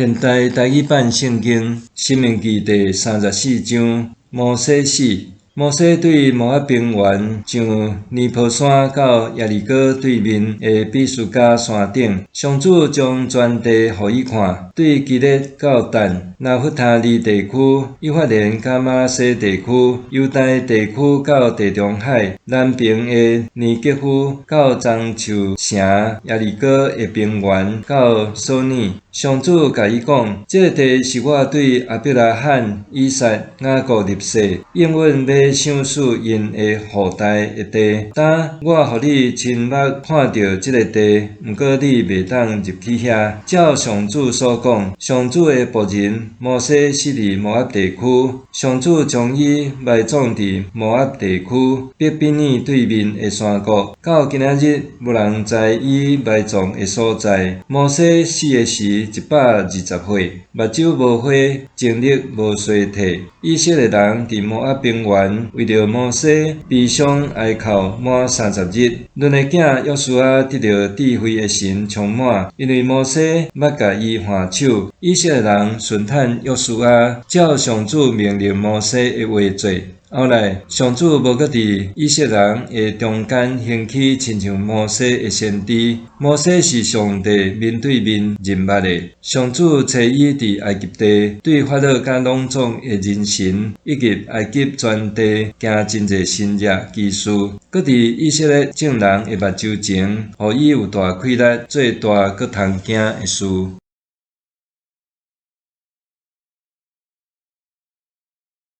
現代台語版聖經《申命記》第三十四章，摩西死。摩西對摩押平原上尼波山到耶利哥對面的比斯迦山頂，上主將全地予伊看，對基列到但、拿弗他利地區、以法蓮佮瑪拿西地區、猶大地區到地中海南爿的尼革夫，到樟樹城耶利哥的平原到索耳。上主共伊講：這个地是我對亞伯拉罕、以撒、雅各立誓，應允欲賞賜𪜶的後代的地。今我予你親目看著這个地，毋過你袂當入去遐。照上主所講，上主的僕人摩西死佇摩押地區，上主將伊埋葬佇摩押地區伯毗耳對面的山谷。到今仔日，無人知伊埋葬的所在。摩西死的時120歲，目睭無花，精力無衰退。以色列人佇摩押平原為著摩西悲傷哀哭滿三十日。嫩的囝約書亞得著智慧的神充滿，因為摩西捌共伊按手。以色列人順趁約書亞，照上主命令摩西的話做。後來，上主無閣佇以色列人的中間興起親像摩西的先知。摩西是上帝面對面認捌的。上主差伊佇埃及地，對法老佮攏總的人臣，以及埃及全地行真濟神蹟奇事。閣佇以色列眾人的目睭前，予伊有大氣力做大閣通驚的事。